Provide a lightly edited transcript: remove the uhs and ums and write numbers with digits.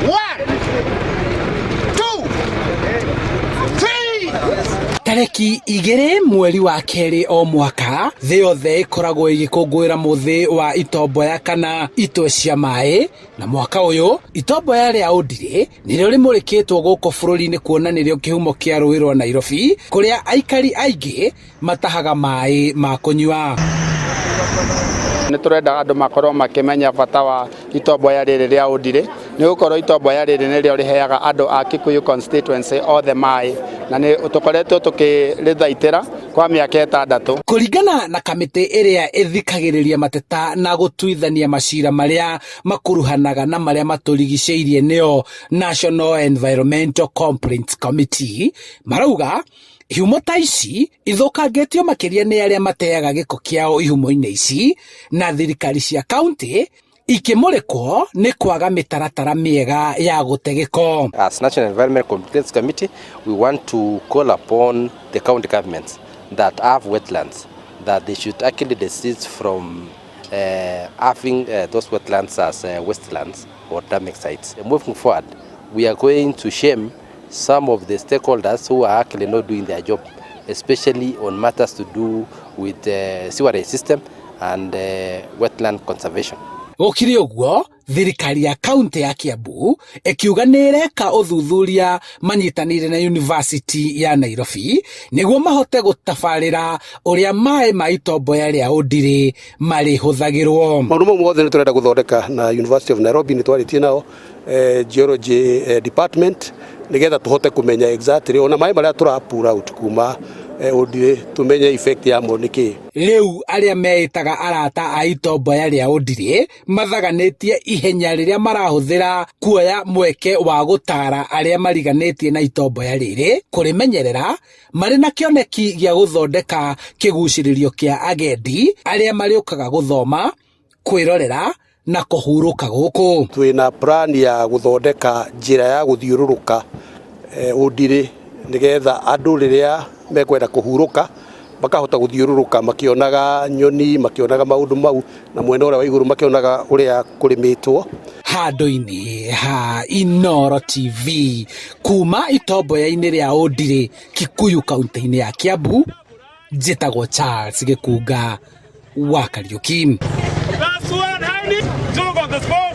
One, two, three. Tarĩki 2 mweri wa kerĩ o mwaka, thĩ yothe ĩkoragwo ĩgĩkũngũĩra mũthĩ wa itomboya kana itwe cia maĩ, na mwaka ũyũ itomboya rĩa Ũndirĩ nĩrĩo rĩmũrĩkĩtwo gũkũ bũrũri-inĩ kuona nĩrĩo kĩhumo kĩa rũĩ rwa Nairobi kũrĩa aikari aingĩ matahaga maĩ ma kũnyua. Nĩ tũrenda andũ makorwo makĩmenya bata wa itomboya rĩrĩ rĩa Ũndirĩ, nĩ gũkorwo itomboya rĩrĩ nĩrĩo rĩheaga andũ a Kikuyu constituency othe maĩ, na nĩ tũkoretwo tũkĩrĩthaitĩra kwa mĩaka 6. Kũringana na kamĩtĩ ĩrĩa ĩthikagĩrĩria mateta na gũtuithania macira marĩa makuruhanaga na marĩa matũrigicĩirie, nĩo National Environmental Complaints Committee, marauga ihumo ta ici ithũkangĩtio makĩria nĩ arĩa mateaga gĩko kĩao ihumo-inĩ ici, na thirikari cia kaunti ikĩmũrĩkwo nĩ kwaga mĩtaratara mĩega ya gũte gĩko. As National Environment Complaints Committee, we want to call upon the county governments that have wetlands that they should actually desist from having those wetlands as wastelands or dumping sites. Moving forward, we are going to shame some of the stakeholders who are actually not doing their job, especially on matters to do with the sewerage system and wetland conservation. Gũkĩrĩ ũguo, thirikari ya kaunti ya Kiambu ĩkiuga nĩ ĩreka ũthuthuria manyitanĩire na University ya Nairobi nĩguo mahote gũtabarĩra ũrĩa maĩ ma itomboya rĩa Ũndirĩ marĩhũthagĩrwo. Maũndũ mau mothe nĩ tũrenda gũthondeka na University of Nairobi, nĩ twarĩtie nao geology department, nĩgetha tũhote kũmenya exactly ona maĩ marĩa tũra pull out kuma Ũndirĩ, tũmenye effect yamo nĩ kĩĩ. Rĩu arĩa meĩtaga arata a itomboya rĩa Ũndirĩ mathaganĩtie ihenya rĩrĩa marahũthĩra kuoya mweke wa gũtara arĩa mariganĩtie na itomboya rĩrĩ kũrĩmenyerera, marĩ na kĩoneki gĩa gũthondeka kĩgucĩrĩrio kĩa agendi arĩa marĩũkaga gũthoma, kwĩrorera na kũhurũka gũkũ. Twĩna plan ya gũthondeka njĩra ya gũthiũrũrũka Ũndirĩ, nĩgetha andũ rĩrĩa mekwenda kũhurũka makahota gũthiũrũrũka makĩonaga nyoni, makĩonaga maũndũ mau, na mwena ũrĩa wa igũrũ makĩonaga ũrĩa kũrĩmĩtwo. Handũ-inĩ ha Inoro TV, kuma itomboya-inĩ rĩa Ũndirĩ, Kikuyu, kaunti-inĩ ya Kiambu, njĩtagwo Charles Gĩkunga wa Kariũki. Last one, Heidi. Jog on the spot.